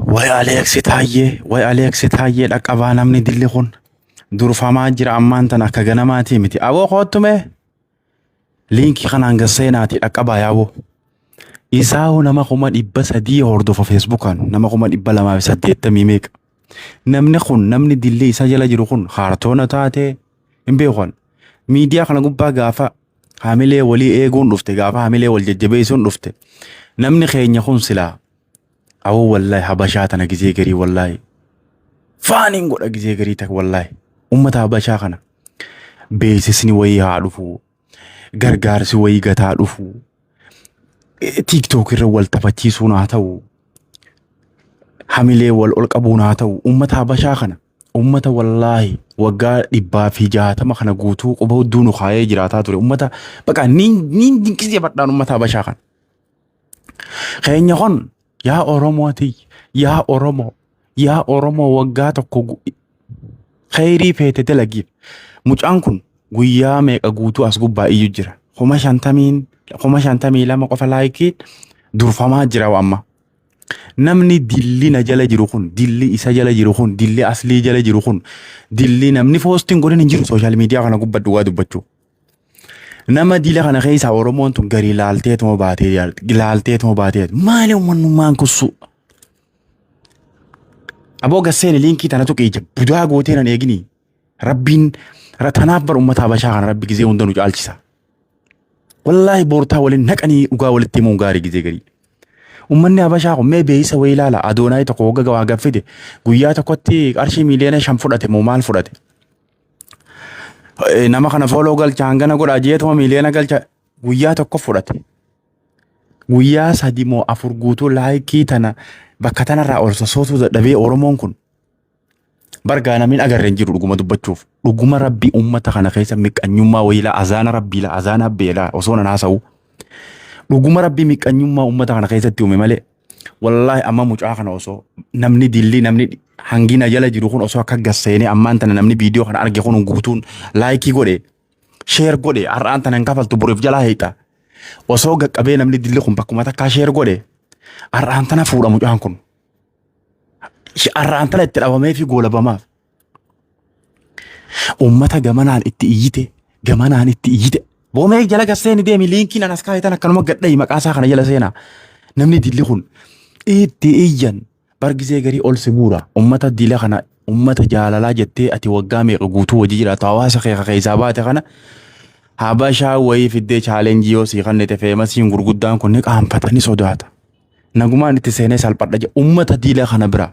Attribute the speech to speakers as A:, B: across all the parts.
A: Way Aleeksi Taayyee, way Aleeksi Taayyee dhaqqabaa namni dilli kun durfamaa jira ammaan tana akka ganamaatii miti. Aboo koottume liinkii kanaan gad seenaatii dhaqqabaa yaaboo. Isaahuu nama 300,000 hordofa Feesbuukaan nama 280,000 meeqa. Namni kun namni dilli isa jala jiru kun kaartoona taatee hin beekan. Miidiyaa kana gubbaa gaafa hamilee walii eeguun dhufte gaafa hamilee wal jajjabeessuun dhufte namni keenya kun silaa Awoo wallaahi habashaa tana gizee garii wallaahi faaniin godha gizee garii takka wallaahi ummata habashaa kana beeksisni wayii haa dhufu gargaarsi wayii gataa dhufu tiiktook irra wal taphachiisuun haa ta'u hamilee wal ol qabuun haa ta'u ummata habashaa kana ummata wallaahi waggaa 160 kana guutuu quba hudduu nu kaayee jiraataa ture ummata baqa niin dinqisiifadhaan ummata habashaa kana. Keenya kun yaa Oromoo tiyya yaa Oromoo yaa Oromoo waggaa tokko kheyrii feete dalagiif mucaan kun guyyaa meeqa guutuu as gubbaa iyyuu jira 50,000 52,000 qofa laayikiin durfamaa jira amma. Namni dilli na jala jiru kun dilli isa jala jiru kun dilli aslii jala jiru kun dilli namni poostiin godhin hin jiru sooshaal miidiyaa kana gubbaa dhugaa dubbachuu. Nama dila kana keessaa Oromoon tun gari laalteetuma baatee laalteetuma baatee maali uummanummaan kun su. Aboo gasseeni liinkii tana tuqii ija budaa gootee nan eegini. Rabbiin tanaaf bar uummata Habashaa kana rabbi gizee hunda nu caalchisa. Wallaahi boortaa waliin naqanii dhugaa walitti himuun gaarii gizee garii. Uummanni Habashaa kun mee beeysa wayii ilaala Adoonaay tokko wagga waa gaffite guyyaa tokkotti qarshii miiliyoona 5 fudhate moo maal fudhate. Nama kana fooloo galcha hangana godhaa jeetuma miiliyoona galcha guyyaa tokko fudhate. Guyyaa sadi moo afur guutuu laayikii tana bakka tanarraa ol sossootuu dadhabee Oromoon kun bargaa namni agarre hin jiru dhuguma dubbachuuf. Dhuguma rabbi uummata kana keessa miqqanyummaa wayilaa azaana rabbiilaa azaana abbeelaa osoo nan haasa'u. Dhuguma rabbi miqqanyummaa uummata kana keessatti uume malee Wallaahi amma mucaa kana osoo namni dilli namni hangina jala jiru kun osoo akka gasseenee ammaan tana namni viidiyoo kana arge kun guutuun laayikii godhe sheer godhe har'aan tana hin kafaltu boriif jalaa hiixa. Osoo gaqqabee namni dilli kun bakkuma takkaa sheer godhe har'aan tana fuudha mucaan kun. Har'aan tana itti dhabamee fi goolabamaaf. Uummata gamanaan itti iyyite gamanaan itti iyyite. Boomee jala gasseeni deemi liinkiin anas kaayetan akkanuma gadhayi maqaa isaa kana jala seenaa. Namni dilli kun itti iyyan bargisee garii ol si guura. Uummata dila kana uummata jaalalaa jettee ati waggaa meeqa guutuu hojii jiraatu hawaasa kee keessaa baate kana habashaa wayii fiddee chaalenjii yoo sii kannite feemasiin gurguddaan kun ni qaanfata ni sodaata. Nagumaan itti seenee salphadha jedha. Uummata dila kana bira.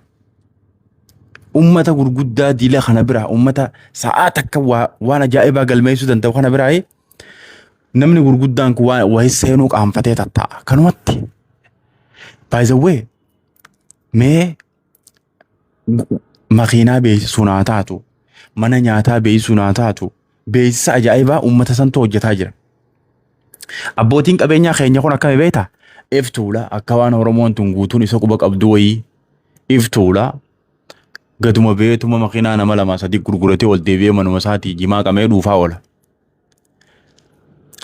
A: Uummata gurguddaa dila kana bira. Uummata sa'aa takka waan ajaa'ibaa galmeessuu danda'u kana biraa namni gurguddaan kun waan wayii seenuu qaanfatee tattaa'a. Kanumatti. By the way, mee makiinaa beeksisuun haa taatu, mana nyaataa beeksisuun haa taatu, beeksisa ajaa'ibaa uummata santu hojjetaa jira. Abbootiin qabeenyaa keenya kun akkami beektaa? Iftuula akka waan Oromoon tun guutuun isa quba qabdu wayii iftuula gaduma beetuma makiinaa nama lama sadi gurguratee ol deebi'ee manuma isaatii jimaa qamee dhuufaa oola.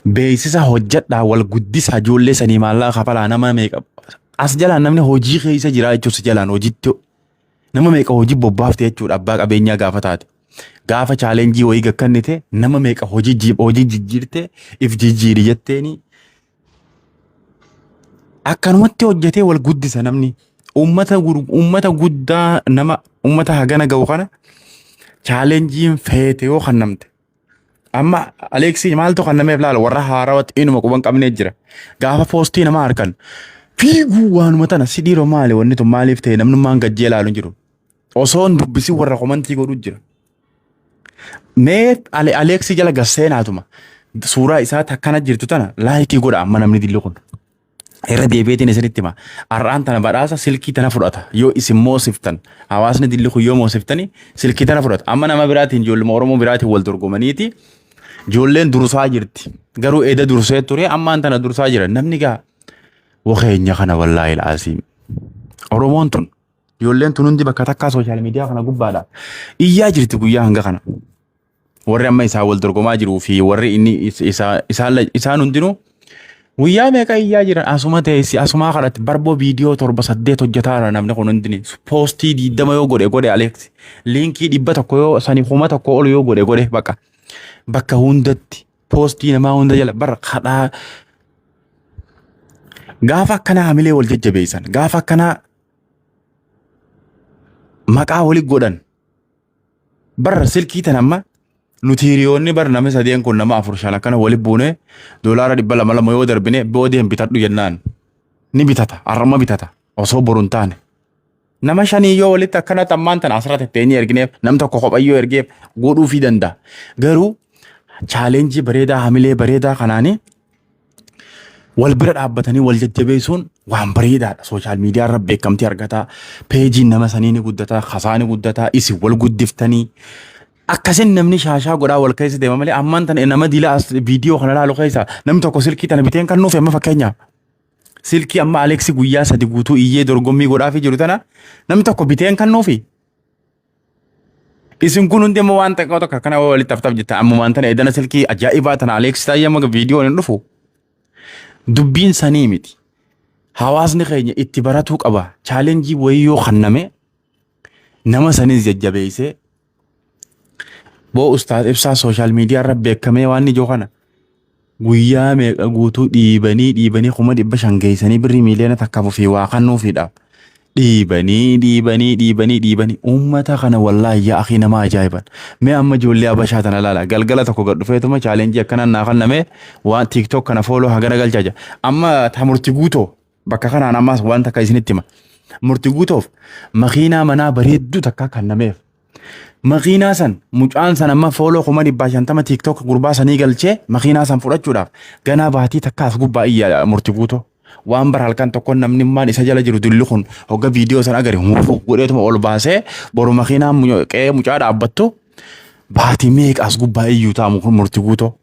A: Beeksisa hojjedhaa wal guddisaa ijoollee sanii maallaqa kafalaa nama meeqa as jalaan namni hojii keessa jira jechuun si jalaan hojiitti nama meeqa hojii bobbaafte jechuudha abbaa qabeenyaa gaafa taate. Gaafa chaalenjii wayii gakkannite nama meeqa hojii hojii jijjiirte if jijjiiri jetteeni akkanumatti hojjetee wal guddisa namni. Uummata guddaa nama uummata hagana ga'u kana chaalenjiin feete yoo kannamte. Amma Aleeksii maaltu kannameef laala warra haarawatti inuma quban qabnee jira. Gaafa poostii nama harkan fiiguu waanuma tana si dhiiroo maali wanni tun maaliif ta'e namnummaan gajjee ilaalu hin jiru. Osoo hin dubbisin warra komantii godhu jira. Mee Aleeksii jala gasseenaatuma suuraa isaa takkana jirtu tana laayikii godha amma namni dilli kun. Irra deebi'eetiin isinitti hima. Har'aan tana badhaasa silkii tana fudhata. Yoo isin moosiftan hawaasni dilli kun yoo moosiftani silkii tana fudhata. Amma nama biraatiin ijoolluma Oromoo biraatiin wal dorgomaniiti ijoolleen dursaa jirti. Garuu eda dursee ture ammaan tana dursaa jira. Namni gaa wakeenya kana wallaahi laasiim. Oromoon tun ijoolleen tun hundi bakka takkaa sooshaal miidiyaa kana gubbaadha. Iyyaa jirti guyyaa hanga kana. Warri amma isaan wal dorgomaa jiruu fi warri inni isaan hundinuu Guyyaa meeqa iyyaa jiran asuma teessi asumaa kadhatti barboo viidiyoo torba saddeet hojjetaara namni kun hundini poostii 20 yoo godhe godhe Aleeksi liinkii 100 yoo sanii 1000 ol yoo godhe godhe bakka bakka hundatti poostii namaa hunda jala bara kadhaa gaafa akkanaa hamilee wal jajjabeessan gaafa akkanaa maqaa wali godhan. Bar silkii tan amma nuti hiriyoonni bar namni sadeen kun nama afur shan akkana wali buune doolaara 200 lama yoo darbine boodeen bitadhu jennaan ni bitata har'ama bitata osoo boru hin taane. Nama shanii yoo walitti akkana ammaan tana asirra tetteenyee ergineef nam tokko kophayyoo ergeef godhuufii danda'a. Garuu chaalenjii bareedaa hamilee bareedaa kanaanii wal bira dhaabbatanii wal jajjabeessuun waan bareedaadha. Sooshaal miidiyaa irra beekamtii argataa, peejiin nama sanii ni guddataa, kasaa ni guddataa, isin wal guddiftanii. Akkasin namni shaashaa godhaa wal keessa deema malee ammaan tana nama diila as viidiyoo kana laalu keessa namni tokko silkii tana biteen kan nuuf amma fakkeenyaaf. Silkii amma Aleeksi guyyaa 3 guutuu iyyee dorgommii godhaafii jiru tana namni tokko biteen kan nuufi. Isin kun hundi immoo waan xiqqoo tokko akkana walitti haftaf jetta ammumaan tana edana silkii ajaa'ibaa tana Aleeksi taa'ee amma viidiyoon hin dhufu. Dubbiin sanii miti. Hawaasni keenya itti baratuu qaba. Chaalenjii wayii yoo kanname nama sanis jajjabeessee boo ustaaz ibsaa sooshaal miidiyaa irra beekamee waan ijoo kana guyyaa meeqa guutuu dhiibanii dhiibanii 500,000 geessanii birrii 1 miiliyoona ofii waa kennuufiidhaaf dhiibanii dhiibanii dhiibanii dhiibanii uummata kana wallaahi yaa akii nama ajaa'iban. Mee amma ijoollee Abashaa tana laala galgala tokko gad dhufeetuma chaalenjii akkanaan naa kenname waan TikTok kana follow hagana galchaa jira. Amma ta murti guutoo bakka kanaan ammaas waan takka isinitti hima. Murti guutoof makiinaa manaa bareedduu takka kennameef. Makiinaa san mucaan san amma follow 50,000 TikTok gurbaa sanii galchee makiinaa san fudhachuudhaaf ganaa baatii takka as gubbaa iyya murti guutoo. Waan bara halkan tokko namni maan isa jala jiru dilli kun hogga viidiyoo san agari huufuu godheetuma ol baasee boru makiinaa qe'ee mucaa dhaabbattu baatii meeqa as gubbaa iyyuu taa'amu kun murti guutoo.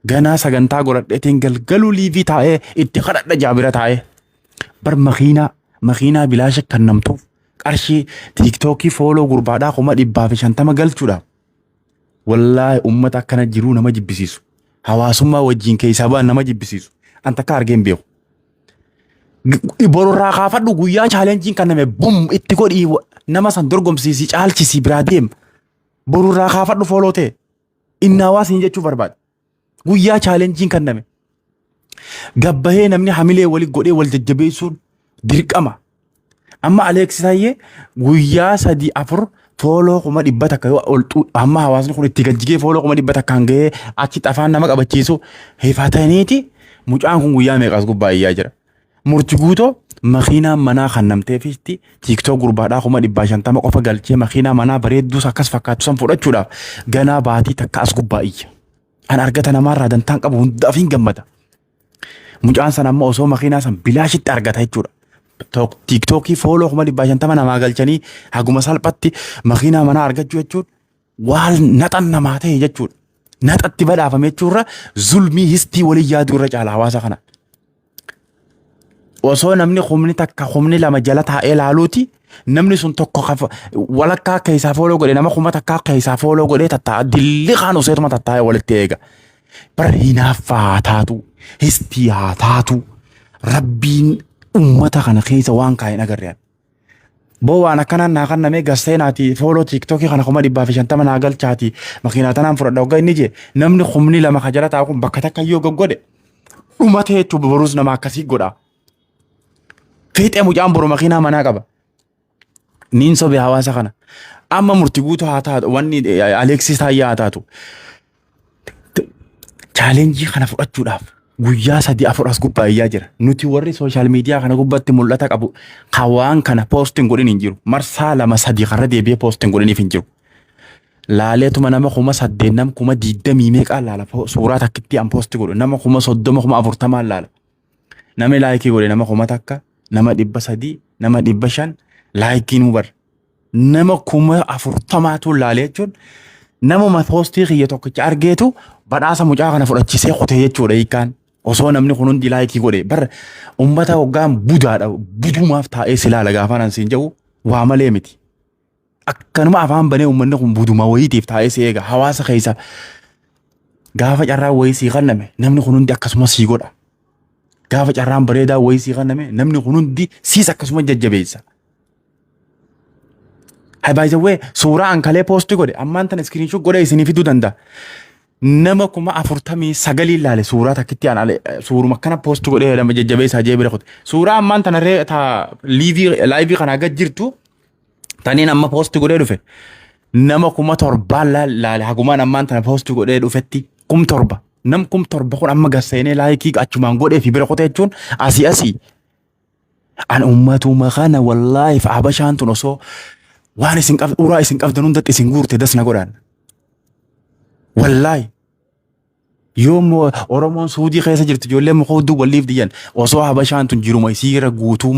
A: Ganaa sagantaa godhadheetiin galgaluu liivii taa'ee itti kadhadha jaabira taa'ee. Bar makiinaa makiinaa bilaasha kan namtuuf qarshii tiiktookii follow gurbaadhaa 550,000 galchuudhaaf. Wallaahi uummata akkana jiruu nama jibbisiisu. Hawaasummaa wajjin keessaa ba'an nama jibbisiisu. An takka argee hin beeku. Borurraa kaafadhu guyyaa chaalenjiin kan name bum itti godhii nama san dorgomsiisii caalchisii biraa deem. Borurraa kaafadhu follow ta'e. Inni hawaasni jechuu barbaada. Guyyaa chaalenjiin kan name. Gabbahee namni hamilee wali godhee wal jajjabeessuun dirqama. Amma Aleeksi Taayyee guyyaa sadii afur follow 100,000 yoo ol amma hawaasni kun itti gajjigee follow 100,000 gahee achitti afaan nama qabachiisu hifataniiti mucaan kun guyyaa meeqas gubbaa iyyaa jira. Murti guutoo makiinaa manaa kan namteefitti TikTok gurbaadhaa 550,000 qofa galchee makiinaa manaa bareedduus akkas fakkaattu san fudhachuudhaaf ganaa baatii takka as gubbaa iyya. An argata namaarraa dantaan qabu hundaaf hin gammada. Mucaan san ammoo osoo makiinaa san bilaashitti argata jechuudha. TikTokii follow 550,000 namaa galchanii haguma salphatti makiinaa manaa argachuu jechuun waan naxan namaa ta'e jechuudha. Naxatti badhaafame jechuurra zulmii histii walii yaaduu irra caala hawaasa kana. Osoo namni kumni takka kumni lama jala taa'ee laaluuti namni sun tokko walakkaa keessaa follow godhe nama 1000 keessaa follow godhee tattaa'a dilli kaan useetuma tattaa'ee walitti eega. Bara hinaaffaa haa taatu, histii haa taatu, rabbiin ummata kana keessa waan kaa'een agarre. Boo waan akkanaan naa kannamee gasteenaati follow tiiktookii kana 550,000 naa galchaati makiinaa tanaan fudhadha hoggaa inni jee namni 2,000 ka jala taa'u kun bakka takka yoo goggodhe dhumate jechuun boruus nama akkasii godha. Fiixee mucaan boru makiinaa manaa qaba. Niin sobe hawaasa kana. Amma murti guutuu haa taatu wanni Aleeksis Taayyaa haa taatu. Chaalenjii kana fudhachuudhaaf guyyaa sadii afur as gubbaa iyyaa jira. Nuti warri sooshaal miidiyaa kana gubbatti mul'ata qabu kan waan kana poostiin godhin hin jiru. Marsaa lama sadii karra deebi'ee poostiin godhiniif hin jiru. Laaleetuma nama 8,000 nama 20,000 meeqaa laala suuraa takkitti an poosti godhu nama 30,000 40,000 laala. Namni laayikii godhe nama 1000 nama 300 nama 500 laayikii nuu bara. Nama 40,000tu laalee jechuun namuma poostii kiyya tokkicha argeetu badhaasa mucaa kana fudhachisee kutee jechuudha hiikkaan. Osoo namni kun hundi laayikii godhe bar uummata hoggaan budaadha budumaaf taa'ee si laala gaafa nan siin jedhu waa malee miti. Akkanuma afaan banee uummanni kun buduma wayiitiif taa'ee si eega hawaasa keessa gaafa carraa wayii sii kenname namni kun hundi akkasuma sii godha. Gaafa carraan bareedaa wayii sii kenname namni kun hundi siis akkasuma jajjabeessa. Hay by the way, suuraa an kalee post godhe ammaan tana screenshot godhee isinii fiduu danda'a. Nama 49,000 ilaale suuraa takkitti an suuruma akkana post godhee nama jajjabeessaa jee bira kute. Suuraa ammaan tana ree ta live kanaa gad jirtu taniin amma post godhee dhufe. Nama 7,000 laale hagumaan ammaan tana post godhee dhufetti 7,000. Nam 7,000 kun amma gasseenee like achumaan godhee fi bira kute jechuun asii asii. An ummatuma kana wallaahi habashaan tun osoo waan isin qabd uraa isin qabdan hundatti isin guurte das na godhaan. Wallaahi yoo Oromoon Suudii keessa jirtu ijoollee muka hudduu waliif diyyan osoo habashaan tun jiruma isii irra guutuu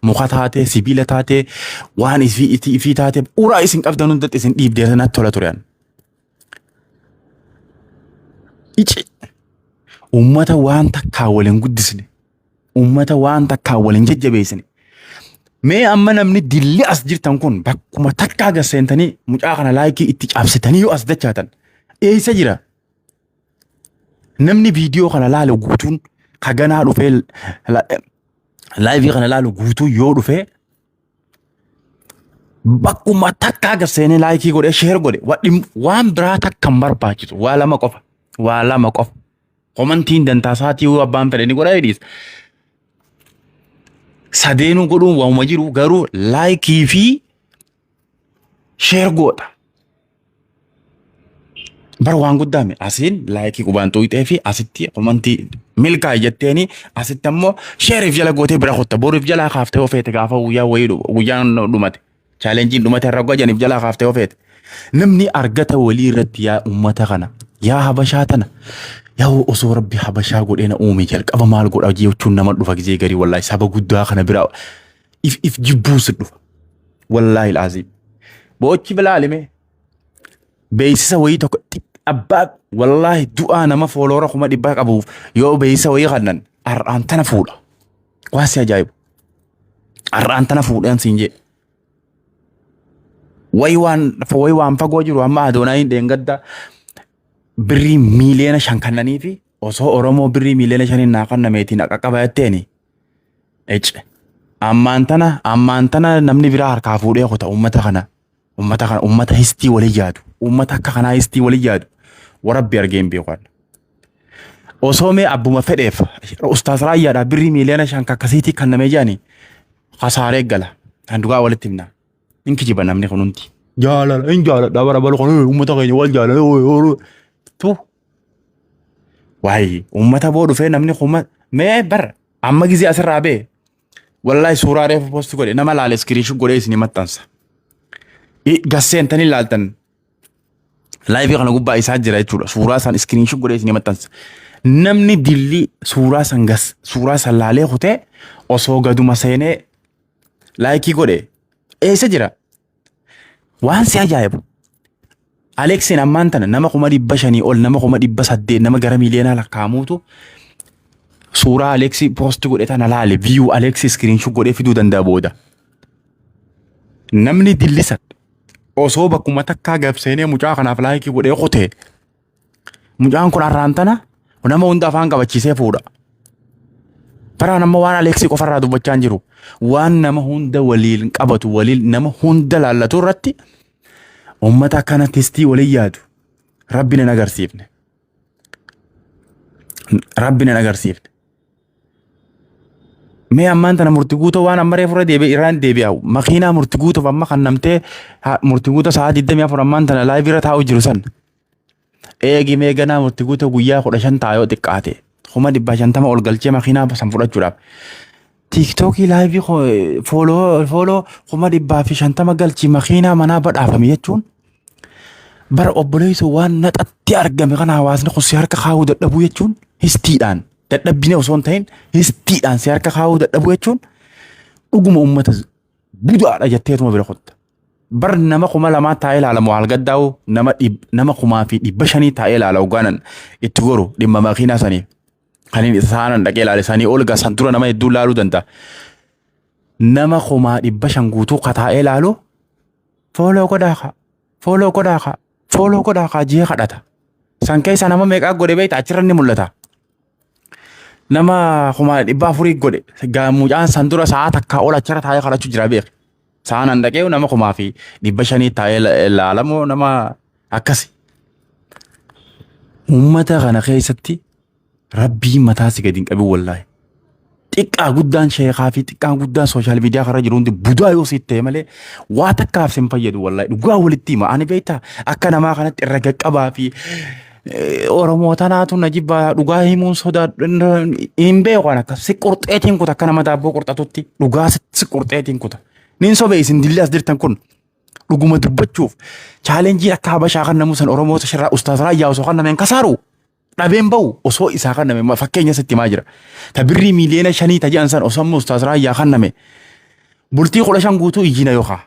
A: muka taatee sibiila taatee waan isii ifii taatee uraa isin qabdan hundatti isin dhiibdee natti tola ture. Ici ummata waan takkaa waliin guddisne, ummata waan takkaa waliin jajjabeessine. Mee amma namni dilli as jirtan kun bakkuma takkaa gad seentanii mucaa kana like itti cabsitanii yoo as dachaatan eessa jira? Namni viidiyoo kana laalu guutuun kaganaa dhufee live kana laalu guutuun yoo dhufee bakkuma takkaa gad seenee like godhee share godhe waan biraa takka hin barbaachisu, waa lama qofa, waa lama qofa. Commentiin dantaa isaatii yoo abbaan fedhe ni godha dhiisa. Sadeenuu godhuun waanuma jiru garuu like fi share godha. Bar waan guddaa mi asiin like qubaan xuuxee fi asitti comment milkaa'e jetteeni asitti ammoo shareiif jala gootee bira kutta, boruuf jalaa kaaftee ofeete gaafa guyyaa wayii guyyaan dhumate challengeiin dhumate har'a gajaniif jalaa kaaftee ofeete. Namni argata walii irratti yaa ummata kana, yaa habashaa tana, yaa osoo rabbi habashaa godhee na uume jalqaba maal godha jechuun nama dhufa gizee garii. Wallaahi saba guddaa kana bira if jibbuun si dhufa. Wallaahi laazim. Boochi bilaalime beeksisa wayii tokko abbaa wallaahi du'aa nama follower 100,000 qabuuf yoo beeksisa wayii kannan har'aan tana fuudha. Waan si ajaa'ibu. Har'aan tana fuudhaan siin jedhe. Wayi waan fagoo jiru amma Adoonaayin dheengadda birrii 5 miiliyoona kannanii fi osoo Oromoo birrii 5 miiliyoona naa kannameetiin akka qaba jetteeni. Ecce. Ammaan tana namni biraa harkaa fuudhee kuta uummata kana. Uummata kana, uummata histii walii yaadu. Uummata akka kanaa histii walii yaadu. Warabbi argee hin beeku. Osoo mee abbuma fedheef ustaas Raayyaadhaa birrii 5 miiliyoona kakkasiitii kannamee jedhani kasaaree gala. Kan dhugaa walitti himna. Hin kijiba namni kun hundi. Jaalala hin jaaladha bara bara kun uummata keenya wal jaalala. Tu. Waayee uummata boo dhufee namni kuma mee bara amma gizee asirraa bee wallaahi suuraa reefu post godhe nama laale screenshot godhee isinii maxxansa. Gasseentanii laaltan live kana gubbaa isaa jira jechuudha. Suuraa san screenshot godhee isinii maxxansa. Namni dilli suuraa san gas suuraa san laalee kutee osoo gaduma seenee like godhe eessa jira? Waan si ajaa'ibu. Aleksiin ammaan tana nama 500,000 ol, nama 800,000, nama gara miiliyoonaa lakkaa'amuutu suuraa Aleksii post godhe tana laale, view Aleksii screenshot godhee fiduu danda'a booda. Namni dillisan osoo bakkuma takkaa gabseenee mucaa kanaaf like godhee kutee mucaan kun har'aan tana nama hunda afaan qabachiisee fuudha. Baraan amma waan Aleksii qofarraa dubbachaa hin jiru. Waan nama hunda waliin qabatu, waliin nama hunda laallatu irratti uummata akkana testii waliin yaadu rabbi nan agarsiifne. Rabbi nan agarsiifne. Mee ammaan tana murtii guutoo waan amma reefu irra deebi'e irraan deebi'a. Makiinaa murtii guutuuf amma kan namtee murtii guutoo sa'aa 24 ammaan tana live irra taa'u jiru san. Eegi mee ganaa murtii guutoo guyyaa 15 ta'a yoo xiqqaate. 150,000 ol galchee makiinaa san fudhachuudhaaf. TikTokii live follow 150,000 galchii makiinaa manaa badhaafame jechuun bara obboleessu waan naxatti argame kana hawaasni kun si harka kaa'uu dadhabuu jechuun histiidhaan dadhabbine osoo hin ta'in histiidhaan si harka kaa'uu dadhabuu jechuun dhuguma uummata budaadha jetteetuma bira kutta. Bar nama 2,000 taa'ee ilaalamu haal gaddaa'u nama 5,500 taa'ee ilaala hoggaanan itti goru dhimma makiinaa saniif. Kan inni isaanan dhaqee ilaale sanii ol gaa san dura nama hedduu ilaaluu danda'a. Nama 500,000 guutuu ka taa'ee ilaalu follow godhaa kaa, follow godhaa kaa, follow godhaa kaa jee kadhata. San keessa nama meeqaa godhe beekta? Achirra ni mul'ata. Nama 400,000 godhe. Mucaan san dura sa'a takkaa ol achirra taa'ee kadhachuu jira beek. Sa'aan an dhaqee nama 5,500 taa'ee laalamoo nama akkasi. Uummata kana keessatti Rabbiin mataa si gadi hin qabin wallaahi. Xiqqaa guddaan sheekaa fi xiqqaan guddaan sooshaal miidiyaa karra jiru hundi budaa yoo sitti ta'e malee waa takkaaf sin fayyadu wallaahi. Dhugaa walitti hima. Ani beektaa akka namaa kanatti irra gaqqabaa fi Oromoo tanaatu na jibbaa dhugaa himuun sodaadhu hin beeku an akkas si qurxeetiin kuta akka nama daabboo qurxatutti dhugaa si qurxeetiin kuta. Nin sobee isin dilli as jirtan kun dhuguma dubbachuuf chaalenjiin akka habashaa kan namuu san Oromoo shirraa ustaaz raayyaa osoo kan nameen kasaaru dhabeen bahu osoo isaa kan name fakkeenya sitti himaa jira. Ta birrii 5 miiliyoona ta jedhan san osoo amma ustaaz raayyaa kan name bultii 15 guutuu iyyina yookaa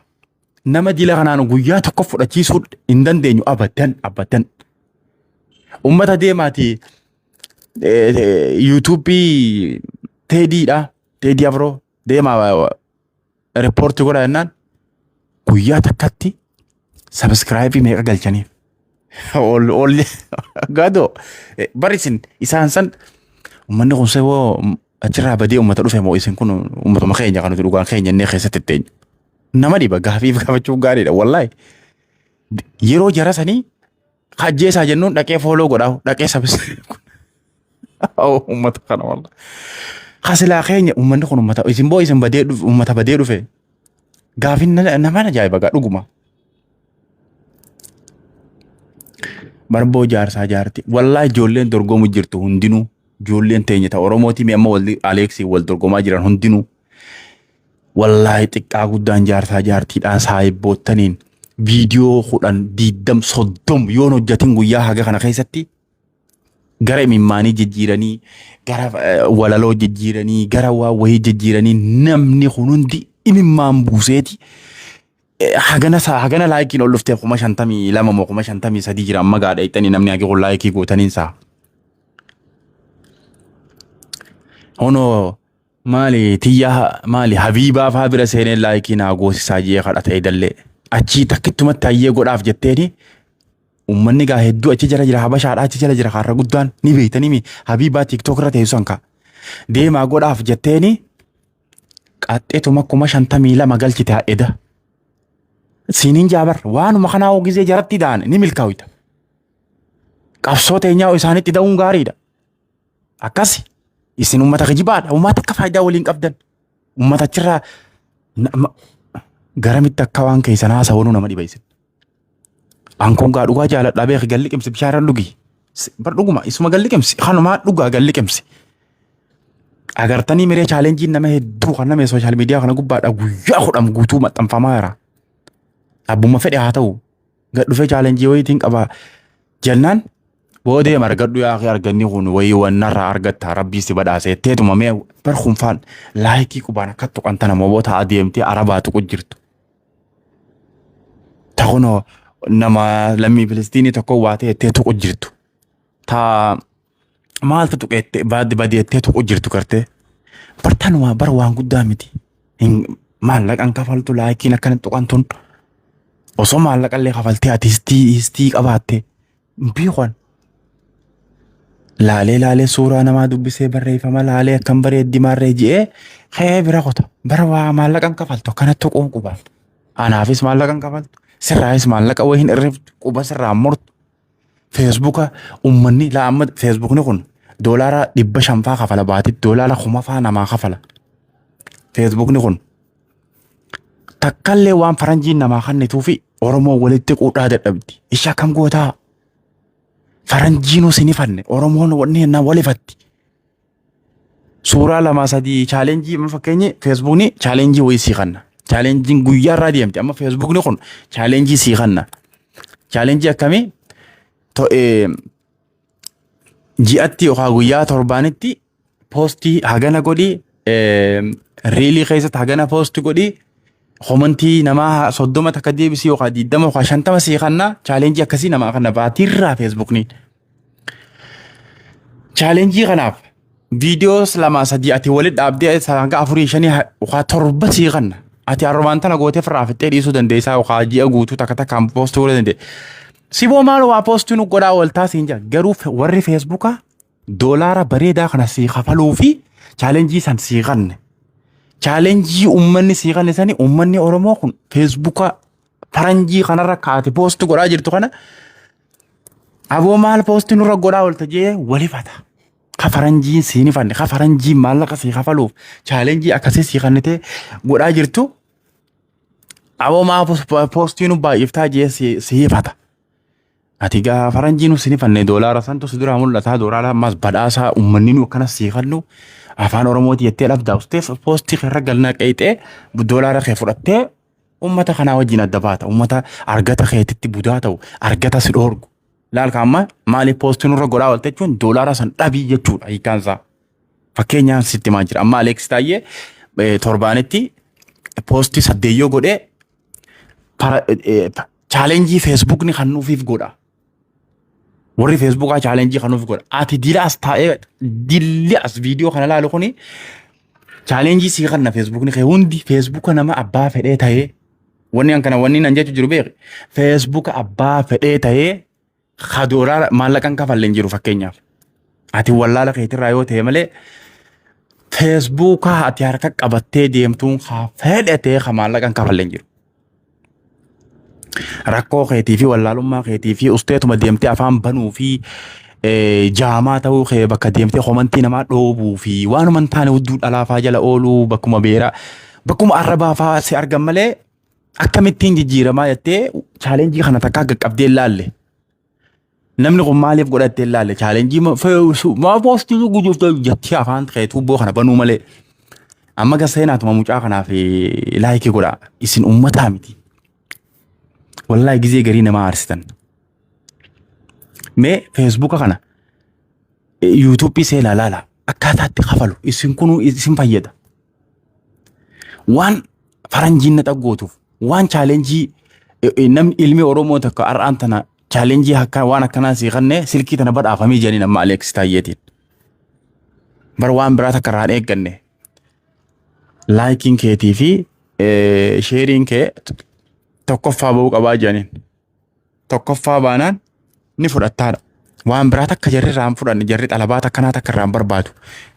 A: nama dila kanaan guyyaa tokko fudhachiisuu hin dandeenyu abadan abadan. Ummata deemaati yuutuubii teediidha teedii afroo deemaa riippoortii godha jennaan guyyaa takkatti sabiskiraayibii meeqa galchaniif. Ol ol gadoo bari isin isaan san uummanni kun seboo achirraa badee uummata dhufe moo isin kun uummatuma keenya kan nuti dhugaan keenya innee keessatti itti eenyu. Nama dhiba gaafiif gaafachuun gaariidha wallaahi. Yeroo jara sanii hajjeesaa jennuun dhaqee fooloo godhaa dhaqee sabiskiraayib uummata kana wallaahi. Kasilaa keenya uummanni kun uummata isin boo isin badee dhufe uummata badee dhufe gaafin nama ajaa'iba gaa dhuguma. Barboo jaarsaa jaarti wallaahi ijoolleen dorgomu jirtu hundinuu ijoolleen teenya ta Oromootii mi amma walli Aleeksii wal dorgomaa jiran hundinuu wallaahi xiqqaa guddaan jaarsaa jaartiidhaan saahibboottaniin viidiyoo 10 20 30 yoon hojjatin guyyaa haga kana keessatti gara imimmaanii jijjiiranii gara walaloo jijjiiranii gara waa wayii jijjiiranii namni kun hundi imimmaan buuseeti. Hagana hagana laayikiin ol dhuftee 52,000 moo 53,000 jira amma gaadha ixxanii namni hagi kun laayikii gootaniin saa. Honoo maali tiyyaa maali habiibaa faa bira seenee laayikii naa goosisaa jee kadhata edallee achii takkittumatti hayyee godhaaf jetteeni Uummanni gaa hedduu achi jala jira habashaadha achi jala jira kaarra guddaan ni beektanii mi habiibaa tiktok irra teessu sanka deemaa godhaaf jetteeni qaxxeetuma 52,000 galchite eda siiniin jaabar waanuma kanaa hoo gizee jaratti da'an ni milkaawita qabsoo teenyaa isaanitti da'uun gaariidha akkasi isin uummata kijibaadha uummata akka faayidaa waliin qabdan uummata achirraa garamitti akka waan keessan haasawanu nama dhiba isin. Ankoon gaa dhugaa jaaladhaa beeki galli qimsi bishaan dhugi. Bar dhuguma isuma galli qimsi kanumaa dhugaa galli qimsi. Agartanii miree chaalenjiin nama hedduu kan nama sooshaal miidiyaa kana gubbaadha guyyaa 10 guutuu maxxanfamaa jira. Abbuma fedhe haa ta'u gad dhufee chaalenjii wayiitiin qaba jennaan boodee argadhu yaa akhi arganni kun wayii wannarraa argatta rabbii si badhaase jetteetuma mee bar kunfaan laayikii qubaan akka tuqan tana moboota adeemtee arabaa tuqu jirtu. Ta kunoo nama lammii Filistiinii tokko waa ta'e ettee tuqu jirtu. Ta maaltu tuqeette baaddi badeettee tuqu jirtu gartee. Bar tanuma bar waan guddaa miti. Hin maallaqan kafaltu laayikiin akkana tuqan tun. Osoo maallaqallee kafaltee ati histii histii qabaatte hin beekan. Laalee laalee suuraa namaa dubbisee barreeffama laalee akkam bareeddi maarree ji'ee ka'ee bira kuta. Bara waa maallaqan kafaltu akkana tuquun qubaan. Anaafis maallaqan kafaltu. Sirraayis maallaqa wayii hin irriftu quba sirraa murtu. Feesbuuka uummanni laa amma feesbuukni kun $500 faa kafala baatitti $1,000 faa namaa kafala. Feesbuukni kun takkallee waan faranjiin namaa kannituufi Oromoo walitti quudhaa dadhabdi. Ishee akkam gootaa? Faranjiinuu sin ifanne Oromoon wanni hennaa wal ifatti. Suuraa lama sadii chaalenjii amma fakkeenyi feesbuukni chaalenjii wayii sii kanna. Chaalenjiin guyyaa irraa deemti amma feesbuukni kun chaalenjii sii kanna. Chaalenjii akkamii? Ji'atti yookaan guyyaa torbaanitti poostii hagana godhi riilii keessatti hagana poostii godhi komantii namaa 30 takka deebisii yookaan 20 yookaan 50 sii kanna chaalenjii akkasii namaa kanna baatiirraa feesbuukni. Chaalenjii kanaaf viidiyoos lama sadii ati walitti dhaabdee hanga afurii shanii yookaan torba sii kanna. Ati arrobaan tana gootee firraa fixxee dhiisuu dandeessaa yookaan ji'a guutuu takka takkaan poostii godhuu dandeessa. Siboo maal waa poostii nu godhaa ooltaa siin jira garuu warri feesbuukaa Doolaara bareedaa kana sii kafaluu fi challenge san sii kanne. Challenge uummanni sii kanne sani uummanni Oromoo kun Facebooka faranjii kanarra kaate post godhaa jirtu kana aboo maal post nurra godhaa oolta jee walifata. Ka faranjiin siin hifanne, ka faranjiin maallaqa sii kafaluuf challenge akkasii sii kannitee godhaa jirtu aboo maa postii nu baay'iftaa jee si hifata. Ati gaa faranjii nu sin hifanne doolaara santu si duraa mul'ataa doolaara ammas badhaasaa uummanni nu akkana sii kannu afaan Oromooti jettee dhabdaa ustee postii irra galna qeexee doolaara kee fudhattee uummata kanaa wajjin adda baata. Uummata argata keetitti budaa ta'u argata si dhoorgu. Laal ka amma maaliif postii nurra godhaa oolte jechuun doolaara san dhabii jechuudha hiikkaan isaa. Fakkeenyaan sitti himaa jira. Amma Aleeks Taayyee torbaanitti postii saddeeyyoo godhee challenge Facebookni kan nuufiif godha. Warri Facebookaa challenge kan nuuf godha. Ati dila as taa'ee dilli as viidiyoo kana laalu kuni challenge sii kanna Facebookni kee hundi Facebooka nama abbaa fedhee ta'ee wanni an kana wanni nan jechu jiru beeki. Facebooka abbaa fedhee ta'ee ka doolaara maallaqan kafalle hin jiru fakkeenyaaf. Ati wallaala keetirraa yoo ta'e malee Facebooka ati harka qabattee deemtuun ka fedhe ta'ee ka maallaqan kafalle hin jiru. Rakkoo keetii fi wallaalummaa keetii fi usteetuma deemtee afaan banuu fi jaamaa ta'uu kee bakka deemtee komantii namaa dhoobuu fi waanuma hin taane hudduu dhalaafaa jala ooluu bakkuma beeraa bakkuma arrabaafaa si argan malee akkamittiin jijjiiramaa jettee challenge kana takkaa qaqqabdee hin laalle. Namni kun maaliif godhattee hin laalle challenge maa postii gujuuf jettee afaan kee tuubboo kana banuu malee. Amma gaseenaatuma mucaa kanaaf like godha isin uummataa miti. Wallaahi gizee garii nama aarsitan. Mee Facebooka kana YouTubeii seenaa laala akkaataa itti kafalu isin kunuu isin fayyada. Waan faranjiin na xaggootuuf waan challenge namni ilmi Oromoo tokko har'aan tana challenge akka waan akkanaa sii kannee silkii tana badhaafamee jedhanii amma Aleeks Taayyeetiin. Bar waan biraa takka irraa hin eegganne. Likeiin keetii fi shareiin kee tokkoffaa bahuu qabaa jedhaniin. Tokkoffaa baanaan ni fudhattaadha. Waan biraa takka jarri irraa hin fudhanne jarri xalabaa takkanaa takka irraa hin barbaadu.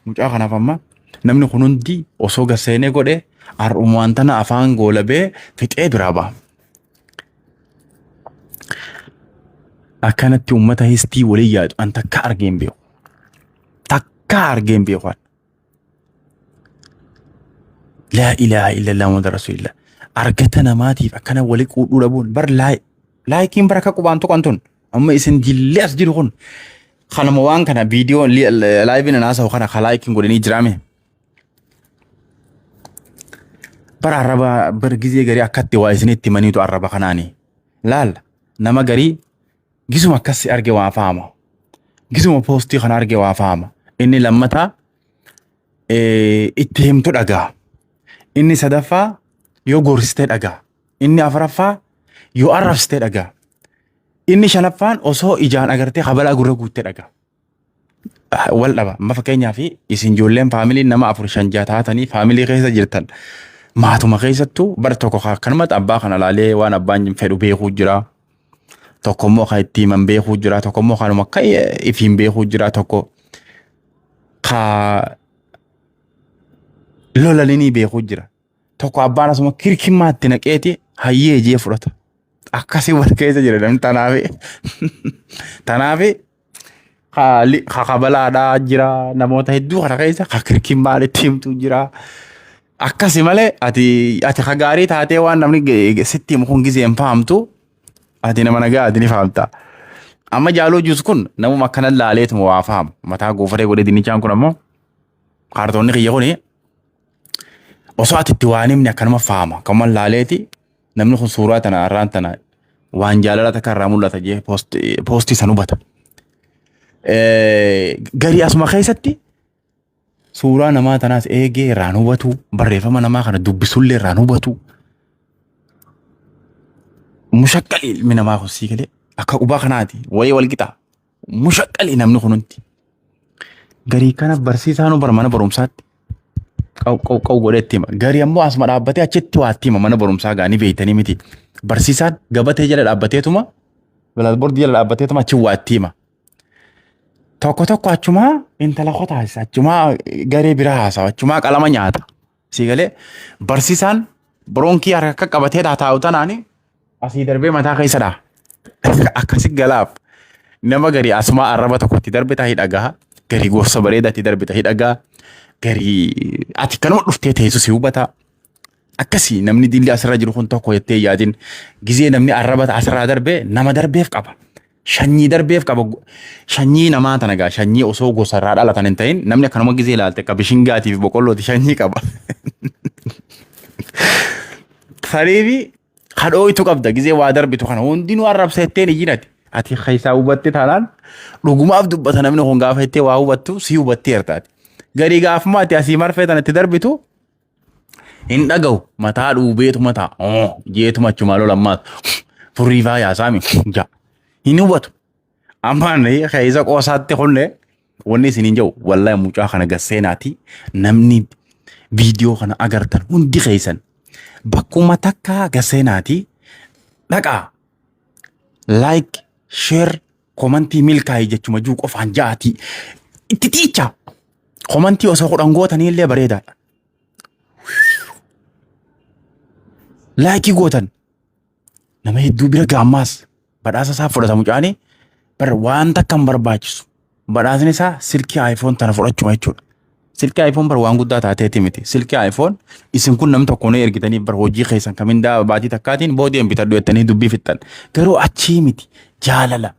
A: Mucaa kanaaf amma namni kun hundi osoo gasseenee godhe har'umaan tana afaan goolabee fixee biraa ba'a. Akkanatti uummata histii waliin yaadu an takka argee hin beeku. Takka argee hin beeku. Laa ilaaha illallah Muhammad Rasuulillah. Argata namaatiif akkana wali quudhuu dhabuun bar likeiin bara akka qubaan tuqan tun amma isin jillee as jiru kun kanuma waan kana viidiyoo liveiin haasa'u kana ka likeiin godhanii jiraame. Bara arraba bar gizee garii akkatti waa isinitti himaniitu arraba kanaani. Laal nama garii gisuma akkas arge waa fahama. Gisuma postii kana arge waa fahama. Inni lammataa itti himtu dhagaa. Inni sadaffaa yoo gorsitee dhagaa. Inni afuraffaa yoo arrabsitee dhagaa. Inni shanaffaan osoo ijaan agartee kabalaa gurra guuttee dhagaa. Wal dhaba. Amma fakkeenyaaf isin ijoolleen familyn nama afur shan jaha taatanii family keessa jirtan. Maatuma keessattuu bara tokko akkanumatti abbaa kana laalee waan abbaan fedhu beekuu jira. Tokko immoo kan itti himan beekuu jira. Tokko immoo kanuma akka ifiin beekuu jira. Tokko ka lolalinii beekuu jira. Tokko abbaan asuma kirkimmaatti naqeeti hayyee jee fudhata. Akkasii wal keessa jira namni tanaafi. Tanaafi ka kabalaadhaa jira namoota hedduu kana keessa ka kirkimmaan itti himtu jira. Akkasi malee ati ka gaarii taatee waan namni sitti himu kun gizee hin fahamtu ati nama nagaa ati ni fahamta. Amma jaaloo juus kun namuma akkana laaleetuma waa fahamu. Mataa goofaree godhee dinnichaan kun ammoo kaartoonni kiyya kuni osoo ati itti waan himne akkanuma fahama. Kanuma laaleeti namni kun suuraa tana har'aan tana waan jaalala takka irraa mul'ata jee postii san hubata. Garii asuma keessatti suuraa namaa tanaas eegee irraan hubatu barreeffama namaa kana dubbisullee irraan hubatu. Mushaqqalii ilmi namaa kun sii galee akka qubaa kanaati wayii wal qixa. Mushaqqalii namni kun hundi. Garii kana barsiisaa nu bara mana barumsaatti qaw qaw qaw godhee itti hima. Garii ammoo asuma dhaabbatee achitti waa itti hima mana barumsaa gaanii beeytanii miti. Barsiisaan gabatee jala dhaabbateetuma blackboardii jala dhaabbateetuma achi waa itti hima. Tokko tokko achumaa intala kotaasisa, achumaa garee biraa haasawa, achumaa qalama nyaata. Sii galee barsiisaan boroonkii harka akka qabatee taa'u tanaani asii darbee mataa keessa dhaha. Akkasi galaaf. Nama garii asumaa arraba tokko itti darbita hi dhagaha. Garii gorsa bareedaa itti darbita hi dhagaha. Garii ati kanuma dhuftee teessu si hubata. Akkasii namni dilli asirra jiru kun tokko jettee hin yaadin. Gizee namni arraba asirraa darbe nama darbeef qaba. Shanyii darbeef qaba. Shanyii namaa tana gaa shanyii osoo gosa irraa dhalatan hin ta'in namni akkanuma gizee ilaalte akka bishingaatii fi boqqollooti shanyii qaba. Saniifi hadhooytu qabda gizee waa darbitu kana hundinuu arrabsa jetteen iyyinati. Ati keessaa hubatte taanaan dhugumaaf dubbata namni kun gaafa jettee waa hubattu si hubatteerta ati. Garii gaafuma ati asii marfee tana itti darbitu hin dhagahu mataa dhuubeetuma ta'a oo jeetuma achumaa lola ammaas furrii faa yaasaami ja hin hubatu. Ammaan keessa qoosaatti kunne wanni isin hin jiru wallahi mucaa kana gasseenaati namni viidiyoo kana agartan hundi keessan bakkuma takka gasseenaati dhaqaa like share komantii milkaa'e jechuma jiru qofaan ja'aati itti xiichaa komantii osoo 10 gootanii illee bareedaadha. Laayikii gootan nama hedduu bira gaammaas badhaasa isaa fudhata mucaani bar waan takka hin barbaachisu. Badhaasni isaa silkii iPhone tana fudhachuma jechuudha. Silkii iPhone bar waan guddaa taateeti miti. Silkii iPhone isin kun namni tokko ni ergitanii bar hojii keessan kamindaa baatii takkaatiin boodeen bitadhu jettanii dubbii fixxan. Garuu achii miti jaalala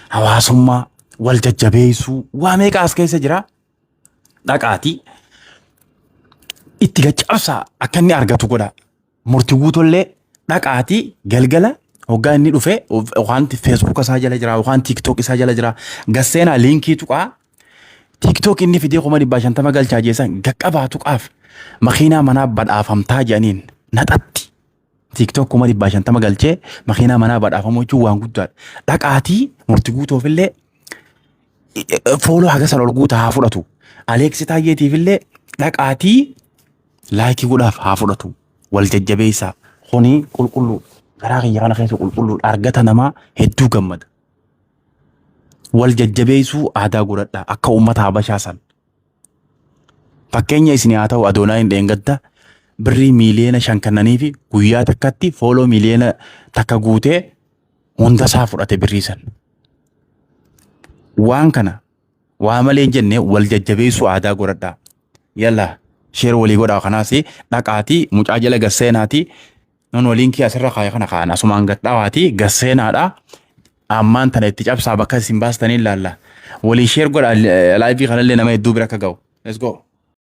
A: hawaasummaa wal jajjabeessuu waa meeqa as keessa jira. Dhaqaatii itti gaccabsaa akka inni argatu godhaa. Murti guutollee dhaqaatii galgala hoggaa inni dhufe yookaan feesbuuka isaa jala jira yookaan tiiktook isaa jala jira gasseenaa liinkii tuqaa tiiktook inni fidee 150,000 galchaa jeessan gaqqabaa tuqaaf makiinaa manaa badhaafamtaa jedhaniin naxatti. Tiiktook 150,000 galchee makiinaa manaa badhaafamuu jechuun waan guddaadha. Dhaqaatii murti guutuufillee fooloo haga san ol guutaa haa fudhatu. Aleeksi Taayyeetiifillee dhaqaatii laayikii godhaaf haa fudhatu. Wal jajjabeessaa. Kuni qulqulluu. Garaa kiyya kana keessa qulqulluu argata namaa hedduu gammada. Wal jajjabeessuu aadaa godhadhaa akka uummata Habashaa san. Fakkeenya isin haa ta'u Adoonaayin dheengadda birrii 5 miiliyoona kennaniifi guyyaa takkatti fooloo 1 miiliyoona guutee hunda isaa fudhate birrii san. Waan kana waa malee hin jenne wal jajjabeessuu aadaa godhadhaa. Yalla share walii godhaa kanaas dhaqaatii mucaa jala gasseenaatii non waliin kii asirra kaayee kana kaan asumaan gadhawaatii gasseenaadha. Ammaan tana itti cabsaa bakka isin baastanii ilaalla. Walii share godhaa live kanallee nama hedduu bira akka ga'u. Let's go.